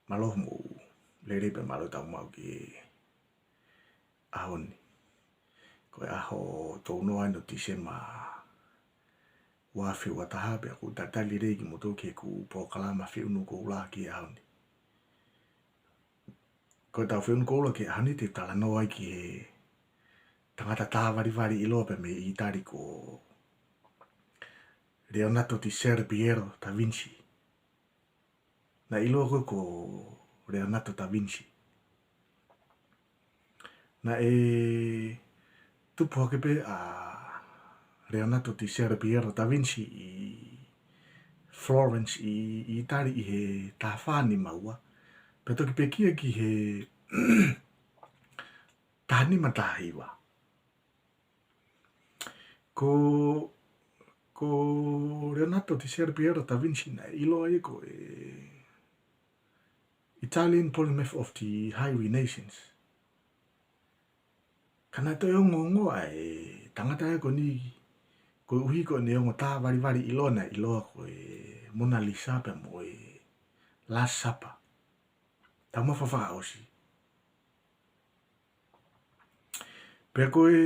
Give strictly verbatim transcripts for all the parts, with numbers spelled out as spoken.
Mālō hoʻomou lelei pea mālō e tau maʻu ki he ʻaho ni. Ko e ʻaho tolu noa ʻeni ʻo Tīsema ua afe ua taha, pea ʻoku ou talitali lelei kimoutolu ki heʻeku polokalama Feʻunu Koula ki he ʻaho ni. Ko ʻetau Feʻunu Koula ki he ʻaho ni te u talanoa ai ki he tangata tāvalivali ʻiloa pē mei ʻĪtali ko Leonardo di Ser Piero da Vinci. Naʻe ʻiloa ko ē ko Leonardo da Vinci. Naʻe tupu hake pē ʻa Leonardo di Ser Piero da Vinci ʻi Florence ʻi, ʻi ʻĪtali ʻi he taha fā nima ua, pea toki pekia ki he taha nima taha hiva. Ko, ko Leonardo di Ser Piero da Vinci naʻe ʻiloa ia ko e Italian polymath of the High Renaissance. Ka naʻe toe ongoongoa e tangata ia ko eni, koeʻuhi ko ʻene ongo tāvalivali ʻiloa naʻe ʻiloa ko e Mona Lisa pea mo e Last Supper, Taumafa Fakaʻosi. Pea ko e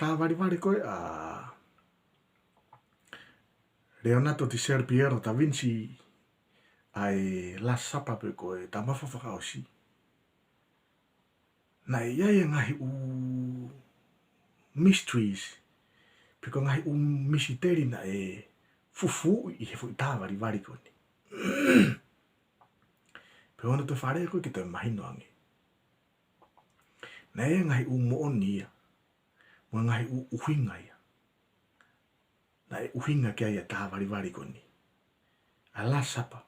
tāvalivali ko ē ʻa Leonardo di Ser Piero da Vinci, ʻa e Last Supper pe ko e Taumafa Fakaʻosi, naʻe ʻi ai e ngaahi ʻū mysteries, pe ko e ngaahi ʻū misiteli naʻe fufuuʻi ʻi he foʻi tāvalivali ko eni. Pea ʻoua naʻa toe fakalea ko ē ke toe mahino ange. Naʻe ʻi ai e ngaahi ʻū moʻoni ia, mo e ngaahi ʻū ʻuhinga ia naʻe ʻuhinga ki ai e tāvalivali ko eni, ʻa e Last Supper,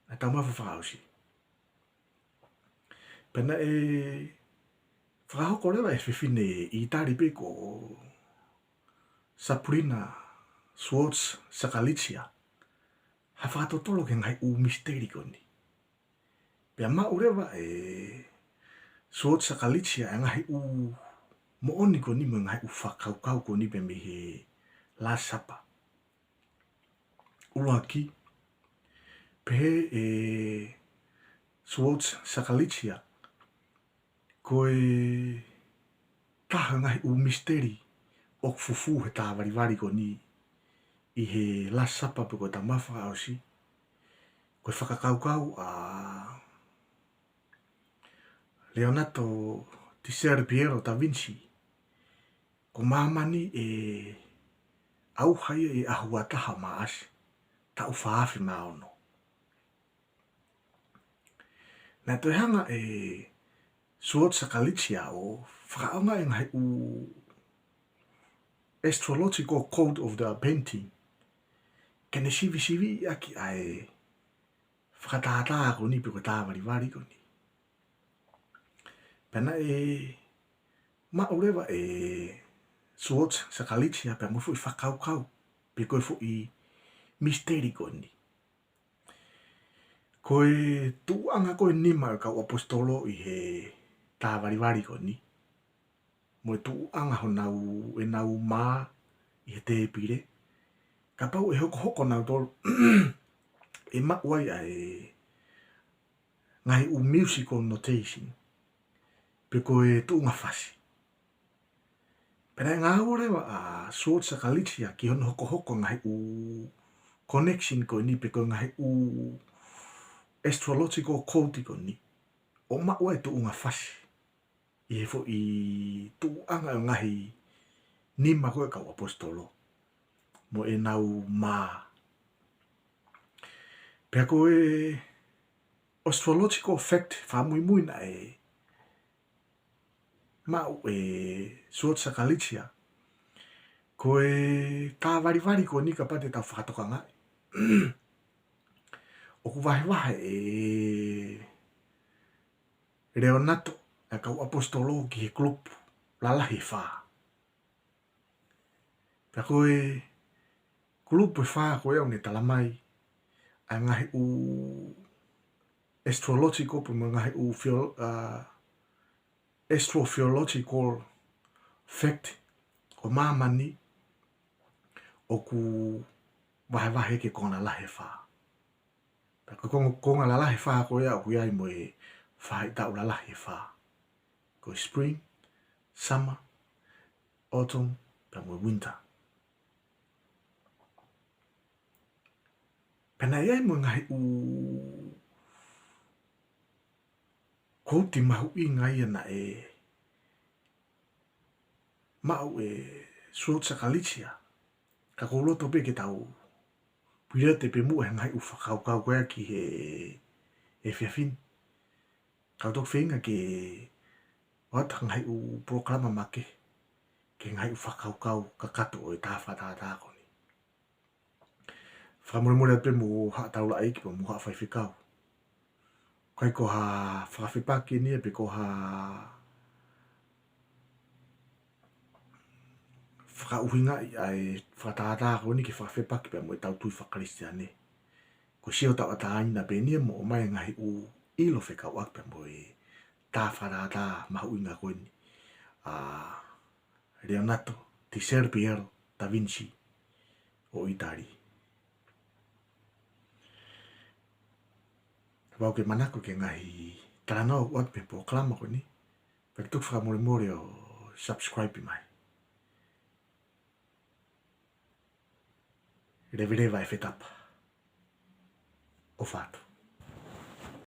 ʻa e Taumafa Fakaʻosi. Pea naʻe fakahoko leva ʻe he fefine ʻItali pē ko Sabrina Swartz-Sacalicia ha fakatotolo ki he ngaahi ʻū misiteli ko eni. Pea maʻu leva ʻe Swartz-Sacalicia e ngaahi ʻū moʻoni ko eni mo e ngaahi ʻū fakakaukau ko eni pē mei he Last Supper. ʻUluaki, pehē ʻe Swartz-Sacalicia, ko e taha e ngaahi ʻū misiteli ʻoku fufū he tāvalivali ko eni ʻi he Last Supper pe ko e Taumafa Fakaʻosi, ko e fakakaukau ʻa Leonardo di Ser Piero da Vinci, ko māmani ʻe ʻauha ia ʻi he ʻaho ua taha Maʻasi, taʻu fā afe mā ono. Naʻe toe hanga ʻe Swartz-Sacalicia ʻo fakaʻaongaʻi e ngaahi ʻū astrological code of the painting ke ne sivisiviʻi ʻaki ʻa e fakatātā ko eni pe ko e tāvalivali ko eni. Pea naʻe maʻu leva ʻe Swartz-Sacalicia pea mo e foʻi fakakaukau pe ko e foʻi misiteli ko eni. Ko e tuʻuʻanga ko ē nima ʻo e kau ʻaposetolo ʻi he tāvalivali ko eni, mo e tuʻuʻanga honau, ʻenau mā ʻi he tēpile, kapau ʻe hokohoko nautolu, ʻe maʻu ai ʻa e ngaahi ʻū musical notation, pe ko e tuʻunga fasi. Pea naʻe ngāue leva ʻa Swartz-Sacalicia ki hono hokohoko e ngaahi ʻū connection ko eni pe ko e ngaahi ʻū astrological code ko eni, ʻo maʻu ai e tuʻunga fasi ʻi he foʻi tuʻuʻanga ʻo e ngaahi nima ko ē ʻo e kau ʻaposetolo mo ʻenau mā. Pea ko e astrological fact fakamuimui naʻe maʻu ʻe Swartz-Sacalicia, ko e tāvalivali ko eni kapau te tau fakatokangaʻi, ʻoku vahevahe ʻe Leonardo e kau ʻaposetolo ki he kulupu lalahi ʻe fā. Pea ko e kulupu ʻe fā ko ia ʻoku ne talamai ʻa e ngaahi ʻū astrological pe mo e ngaahi ʻū phil-, ʻa, astrotheological fact ʻo māmani ʻoku vahevahe ki he konga lalahi ʻe fā. Pea ko e konga, konga lalahi ʻe fā ko ia ʻoku ʻi ai mo e faʻahitaʻu lalahi ʻe fā. Ko e spring, summer, autumn, pea mo e winter. Pea naʻe ʻi ai mo e ngaahi ʻū kouti mahuʻinga ia naʻe maʻu ʻe Schulze Galichia. Ka ʻoku ou loto pē ke tau piliate pē muʻa he ngaahi ʻū fakakaukau ko ia ki he, he efiafi ni. Ka u toki feinga ke ʻoatu ha ngaahi ʻū polokalama makehe ki he ngaahi ʻū fakakaukau kakato ʻo e tā fakatātā ko eni. Fakamolemole atu pē mo haʻa taulaʻeiki pea mo haʻa faifekau. ʻIkai ko ha fakafepaki eni ia pe ko ha fakaʻuhingaʻi ʻa e fakatātā ko eni ke fakafepaki pea mo ʻetau tui faka-Kalisitiane. Ko e sio tauʻatāina pē eni ia mo ʻomai e ngaahi ʻū ʻilo fekauʻaki pea mo e tā fakatātā mahuʻinga ko eni ʻa Leonardo di Ser Piero da Vinci ʻo ʻItali. Kapau ʻoku ke manako ki he ngaahi talanoa ʻoku ʻoatu mei he polokalama ko eni, pea ke toki fakamolemole ʻo subscribe mai. Leveleva e fetapa. ʻOfa atu.